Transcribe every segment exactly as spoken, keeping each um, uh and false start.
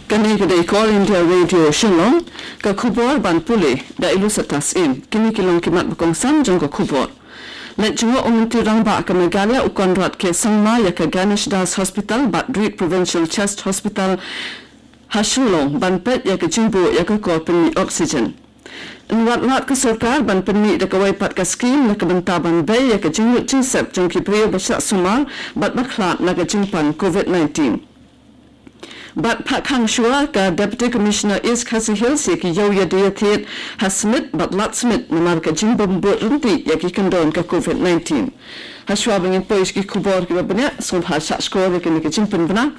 Kane ka dei ka All India Radio Shillong, ka khubor ban pule da i Lusatas Im. Kine ki long ki mat ba kongsan jong ka khubor. Leit jngoh u Myntri Rangbah ka Meghalaya u Conrad K Sangma ïa ka Ganesh Das Hospital bad Reid Provincial Chest Hospital ha Shillong ban peit ïa ka jingbuh ïa ka kor pynmih oxygen. Yn wad lad ka sorkar ban pynmih da kawei pat ka skhim na ka bynta ban bei ïa ka jinglut jingsep jong ki briew ba shah sumar bad ba khlad na ka jingpang covid nineteen. Bad phah khang shuwa ka Deputy Commissioner East Khasi Hills ïa ki ïew ïadie ïathied ha Smit bad Ladthmiet namar ka jingbym bud ryntih ïa ki kyndon ka covid nineteen. Ha shuwa ba ngin poi sha ki khubor kiba bniah, sngewbha shah shkor ïa kane ka jingpynbna.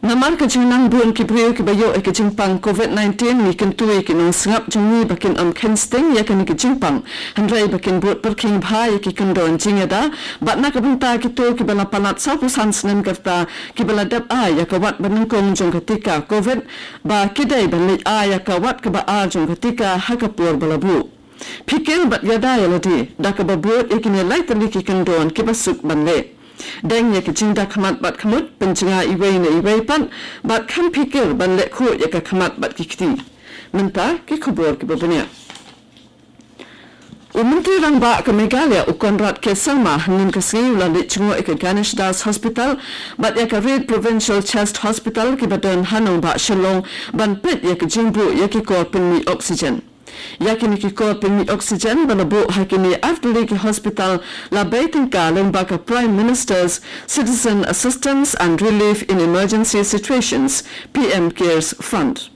Namar ka jingnang bun ki briew kiba ïoh ïa ka jingpang covid nineteen, ngi kyntu ïa ki nongsngap jong ngi ba kin ym kheiñ sting ïa kane ka jingpang, hynrei ba kin bud pyrkhing bha ïa ki kyndon jingïada, bad na ka bynta kito kiba la palat sawphew san snem ka rta, kiba la dep ai ïa ka wat banyngkong jong ka tika covid, ba ki dei ban leit ai ïa ka wat kaba ar jong ka tika ha ka por ba la buh. Pyrkhing bad ïada ïa lade da kaba bud ïa kine lai tylli ki kyndon kiba suk ban leh. Deng ïa ka jingda khmat bad khmut, pynjngai iwei na iwei pat, bad kham pyrkhing ban leh khuid ïa ka khmat bad ki kti. Mynta ki khubor kiba bniah. U Myntri Rangbah ka Meghalaya u Conrad K Sangma hynnin ka sngi u la leit jngoh ïa ka Ganesh Das Hospital bad ïa ka Reid Provincial Chest Hospital kiba don ha nongbah Shillong ban peit ïa ka jingbuh ïa ki kor pynmih oxygen. Ïa kine ki kor pynmih oxygen ba la buh ha kine artylli ki hospital la bei tyngka lyngba ka Prime Minister's Citizen Assistance and Relief in Emergency Situations, P M Cares Fund.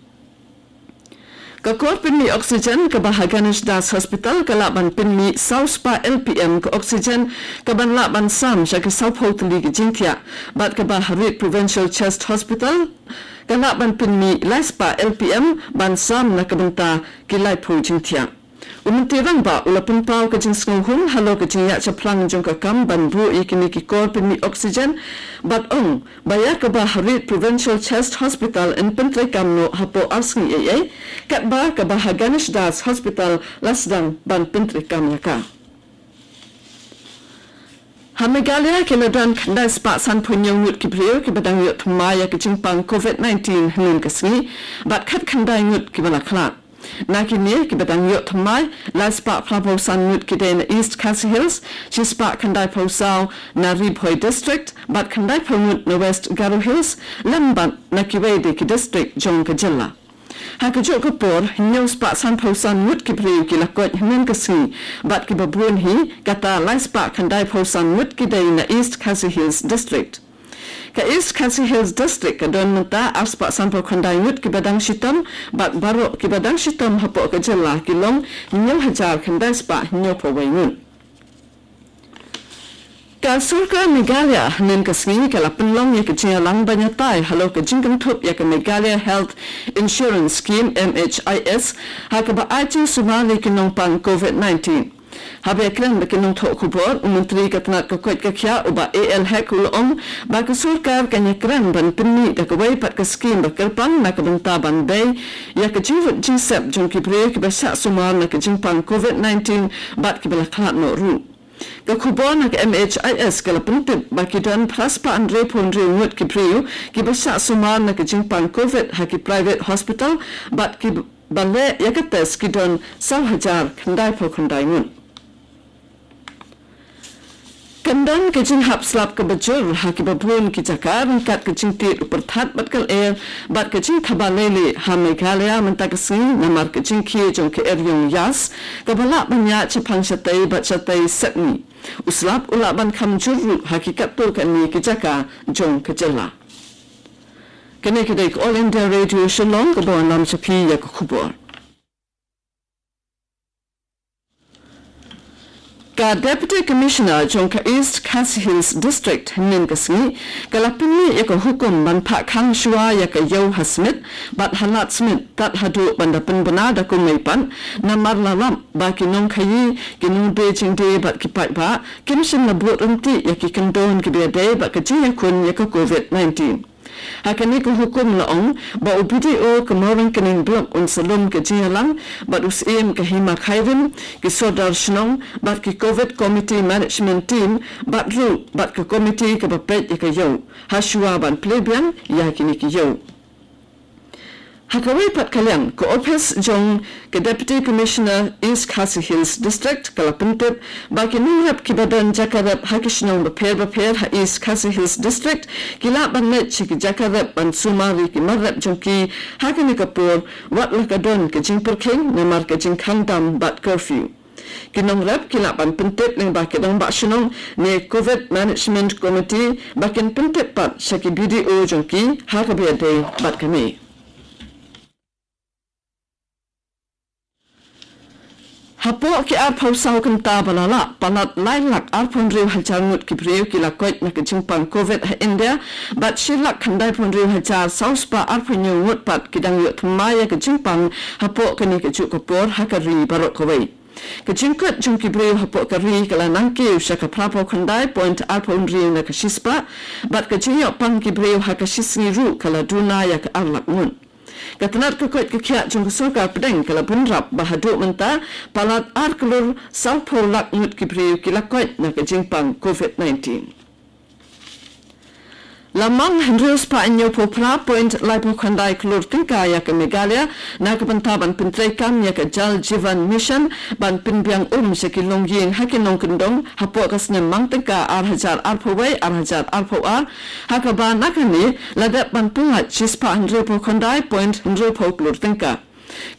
Ka kor pynmih oxygen kaba ha Ganesh Das Hospital ka lah ban pynmih saw spah L P M ka oxygen kaban lah ban sam sha ki sawphew tylli ki jingthiah, bad kaba ha Reid Provincial Chest Hospital ka lah ban pynmih lai spah L P M ban sam na ka bynta ki laiphew jingthiah. U Myntri Rangbah u la pynpaw ka jingsngewhun halor ka jingïaid shaphang jong ka kam ban buh ïa kine ki kor pynmih oxygen, bad ong ba ïa kaba ha Reid Provincial Chest Hospital yn pyntreikam noh hapoh ar sngi ei ei, katba kaba ha Ganesh Das Hospital la sdang ban pyntreikam ïa ka. Ha Meghalaya ki la don khyndai spah sanphew hynñiew ngut ki briew kiba dang ïoh thymmai ïa ka jingpang covid nineteen hynnin ka sngi, bad khatkhyndai ngut kiba la khlad. Na kine kiba dang ïoh thymmai, lai spah phraphew san ngut ki dei na East Khasi Hills, shi spah khyndaiphew saw na Ri Bhoi District, bad khyndaiphew ngut na West Garo Hills, lem bad na kiwei de ki district jong ka jylla. Ha kajuh ka por, hynñiew spah sanphew san ngut ki briew ki la koit hynnin ka sngi, bad kiba bun hi, kata lai spah khyndaiphew san ngut ki dei na East Khasi Hills District. Ka East Khasi Hills District ka don mynta ar spah sanphew khyndai ngut kiba dang shitom, bad baroh kiba dang shitom hapoh ka jylla ki long hynñiew hajar khyndai spah hynñiewphew wei ngut. Ka sorkar Meghalaya hynnin ka sngi ka la pynlong ïa ka jingïalang ban ïatai halor ka jingkynthup ïa ka Meghalaya Health Insurance Scheme, M H I S, ha kaba ai jingsumar ïa ki nongpang covid nineteen. Haba ïakren bad ki nongthoh khubor, u Myntri ka tnat ka koit ka khiah u Bah A L Hek u la ong ba ka sorkar kan ïakren ban pynmih da kawei pat ka skhim ba kyrpang na ka bynta ban bei ïa ka jinglut jingsep jong ki briew kiba shah sumar na ka jingpang covid nineteen bad kiba la khlad noh ruh. Ka khubor na ka M H I S ka la pyntip ba ki don phra spah hynriewphew hynriew ngut ki briew kiba shah sumar na ka jingpang covid ha ki private hospital, bad kiba leh ïa ka test ki don saw hajar khyndaiphew khyndai ngut. Kan don ka jinghap slap kaba jur ha kiba bun ki jaka ryngkat ka jingtied u pyrthat bad ka lyer bad ka jingthaba leilieh ha Meghalaya mynta ka sngi namar ka jingkhie jong ka eriong Yas, kaba lah ban ïaid shaphang shatei bad shatei sepngi. U slap u lah ban kham jur ruh ha ki katto katne ki jaka jong ka jylla. Kane ka dei ka All India Radio Shillong kaba wanlam sha phi ïa ka khubor. Ka Deputy Commissioner jong ka East Khasi Hills District hynnin ka sngi ka la pynmih ïa ka hukum ban phah khang shuwa ïa ka ïew ha Smit bad ha Ladthmiet tad haduh ban da pynbna da kumne pat, namar la lap ba ki nongkhaïi, ki nongdie jingdie bad ki paidbah kim shym la bud ryntih ïa ki kyndon kiba ïadei bad ka jingïakhun ïa ka covid nineteen. Ha kane ka hukum la ong ba u B D O ka Mawryngkneng Block un sa lum ka jingïalang bad u Syiem ka Hima Khyrim, ki Sordar Shnong bad ki Covid Committee Management Team bad ruh bad ka Committee kaba peit ïa ka ïew ha shuwa ban plie biang ïa kine ki ïew. Ha kawei pat ka liang, ka ophis jong ka Deputy Commissioner East Khasi Hills District ka la pyntip ba ki nongrep kiba don jaka rep ha ki shnong bapher bapher ha East Khasi Hills District ki lah ban leit sha ki jaka rep ban sumar ïa ki mar rep jong ki ha kane ka por, wat la ka don ka jingpyrkhing namar ka jingkhang dam bad curfew. Ki nongrep ki lah ban pyntip lyngba ki rangbah shnong ne Covid Management Committee ba kin pyntip pat sha ki B D O jong ki ha kaba ïadei bad kane. Hapoh ki arphew saw kynta ba la lah, palat lai lak arphew hynriew hajar ngut ki briew ki la koit na ka jingpang Covid ha India, bad shi lak khyndai phew hynriew hajar saw spah arphew hynñiew ngut pat ki dang ïoh thymmai ïa ka jingpang hapoh kane ka juh ka por ha ka ri baroh kawei. Ka jingkoit jong ki briew hapoh ka ri ka la nangkiew sha ka phra phew khyndai point arphew hynriew na ka shispah, bad ka jingïoh pang ki briew ha ka shisngi ruh ka la duna ïa ka ar lak ngut. Ka tnat ka koit ka khiah jong ka sorkar pdeng ka la bynrap ba haduh mynta palat ar klur saw phew lak ngut ki briew ki la koit na ka jingpang Covid nineteen. La mang hynriew spah hynñiew phew phra point lai phew khyndai klur tyngka ïa ka Meghalaya na ka bynta ban pyntreikam ïa ka Jal Jeevan Mission ban pynbiang um sha ki longïing ha ki nongkyndong hapoh ka snem mang tyngka ar hajar arphew wei ar hajar arphew ar, ha kaba na kane la dep ban pyllait shi spah hynriew phew khyndai point hynriew phew klur tyngka.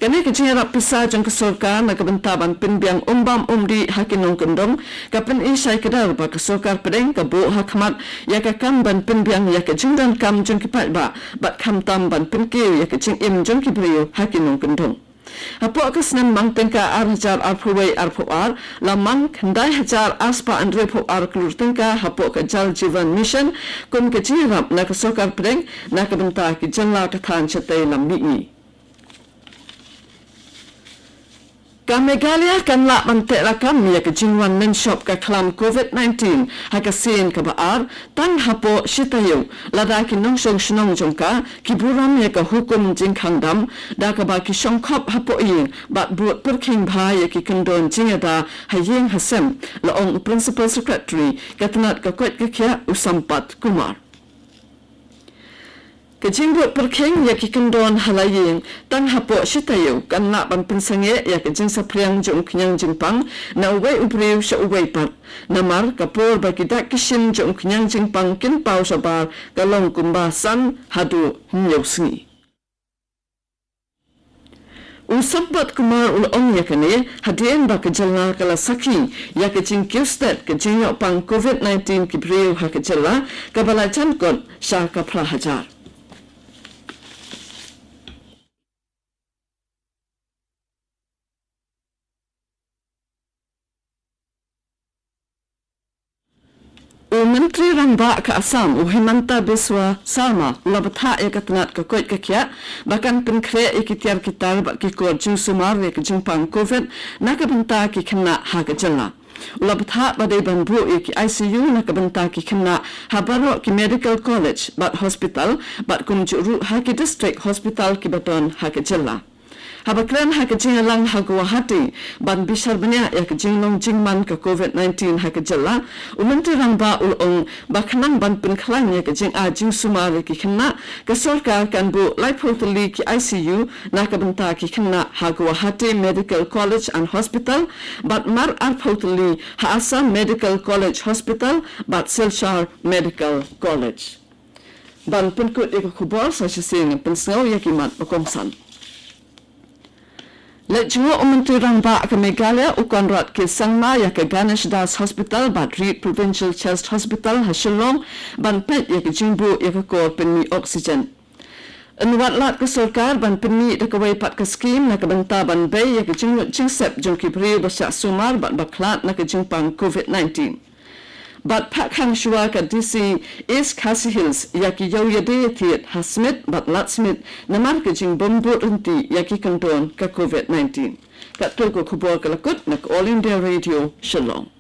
Kane ka jingïarap pisa jong ka sorkar na ka bynta ban pynbiang um bam um dih ha ki nongkyndong ka pyni shai kdar ba ka sorkar pdeng ka buh ha khmat ïa ka kam ban pynbiang ïa ka jingdonkam jong ki paidbah bad khamtam ban pynkiew ïa ka jingim jong ki briew ha ki nongkyndong. Hapoh ka snem mang tyngka ar hajar arphew wei arphew ar la mang khyndai hajar ar spah hynriew phew ar klur tyngka hapoh ka Jal Jeevan Mission kum ka jingïarap na ka sorkar pdeng na ka bynta ki jylla ka thaiñ shatei lam mihngi. Ka Meghalaya kan lah ban teh lakam ïa ka jingwan lynshop ka khlam Covid nineteen ha ka sien kaba ar tang hapoh shi taïew lada ki nongshong shnong jong ka ki burom ïa ka hukum jingkhang dam da kaba ki shong khop hapoh ïing bad bud pyrkhing bha ïa ki kyndon jingïada ha ïing ha sem, la ong u Principal Secretary ka tnat ka koit ka khiah u Sampath Kumar. Ka jingbud pyrkhing ïa ki kyndon ha la ïing tang hapoh shi taïew kan lah ban pynsangeh ïa ka jingsaphriang jong u khñiang jingpang na uwei u briew sha uwei pat. Namar ka por ba ki dak ki shin jong u khñiang jingpang kin paw shabar ka long kumba san haduh hynñiew sngi. U Sampath Kumar u la ong ïa kane hadien ba ka jylla ka la sakhi ïa ka jingkiew stet ka jingïoh pang Covid nineteen ki briew ha ka jylla kaba la jan kot sha ka phra hajar. U Myntri Rangbah ka Assam, u Himanta Biswa Sarma, u la bthah ïa ka tnat ka koit ka khiah ba kan pynkhreh ïa ki tiar ki tar bad ki kor jingsumar ïa ka jingpang Covid na ka bynta ki khynnah ha ka jylla. U la bthah ba dei ban buh ïa ki I C U na ka bynta ki khynnah ha baroh ki medical college bad hospital bad kumjuh ruh ha ki district hospital kiba don ha ka jylla. Haba kren ha ka jingïalang ha Guwahati ban bishar bniah ïa ka jinglong jingman ka Covid nineteen ha ka jylla, u Myntri Rangbah u la ong ba khnang ban pynkhlaiñ ïa ka jingai jingsumar ïa ki khynnah, ka sorkar kan buh laiphew tylli ki I C U na ka bynta ki khynnah ha Guwahati Medical College and Hospital bad mar arphew tylli ha Assam Medical College Hospital bad Silchar Medical College. Ban pynkut ïa ka khubor, sa shisien ngan pynsngew ïa ki mat ba kongsan. Leit jngoh u Myntri Rangbah ka Meghalaya u Conrad K Sangma ïa ka Ganesh Das Hospital bad Reid Provincial Chest Hospital ha Shillong ban peit ïa ka jingbuh ïa ka kor pynmih oxygen. Yn wad lad ka sorkar ban pynmih da kawei pat ka skhim na ka bynta ban bei ïa ka jinglut jingsep jong ki briew ba shah sumar bad ba khlad na ka jingpang Covid nineteen. Bad phah khang shuwa ka D C East Khasi Hills ïa ki ïew ïadei ïathied ha Smit bad Ladthmiet namar ka jingbym bud ryntih ïa ki kyndon ka Covid nineteen. Katto ka khubor ka la kut na ka All India Radio Shillong.